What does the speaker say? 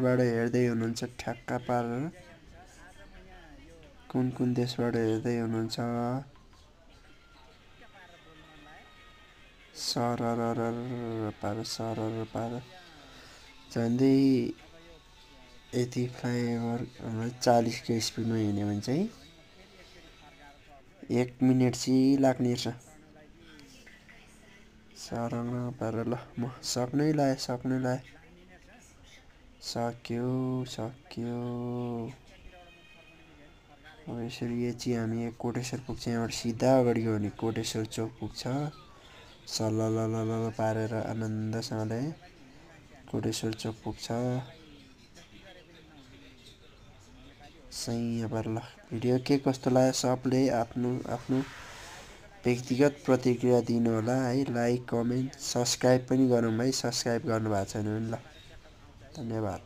कहाँबाट हेर्दै हुनुहुन्छ ठ्याक्क पारेर कुन देशबाट हेर्दै हुनुहुन्छ सरर पार झन्डै यति फ्लाइओभर हाम्रो 40 को स्पिडमा हिँड्यो भने चाहिँ 1 मिनेट चाहिँ लाग्ने छ सरङ पारेर ल म सक्नै लाए सक्यो अब यसरी चाहिँ हामी कोटेश्वर पुग्छ यहाँबाट सिधा अगाडि गयो भने कोटेश्वर चोक पुग्छ सल्ल पारेर आनन्दसँगले कोटेश्वर चोक पुग्छ सही पर ल भिडियो के कस्तो लाग्यो सबले आफ्नो व्यक्तिगत प्रतिक्रिया दिनु होला है लाइक कमेन्ट सब्स्क्राइब पनि गरौँ है सब्स्क्राइब गर्नु भएको छैन भने ल धन्यवाद।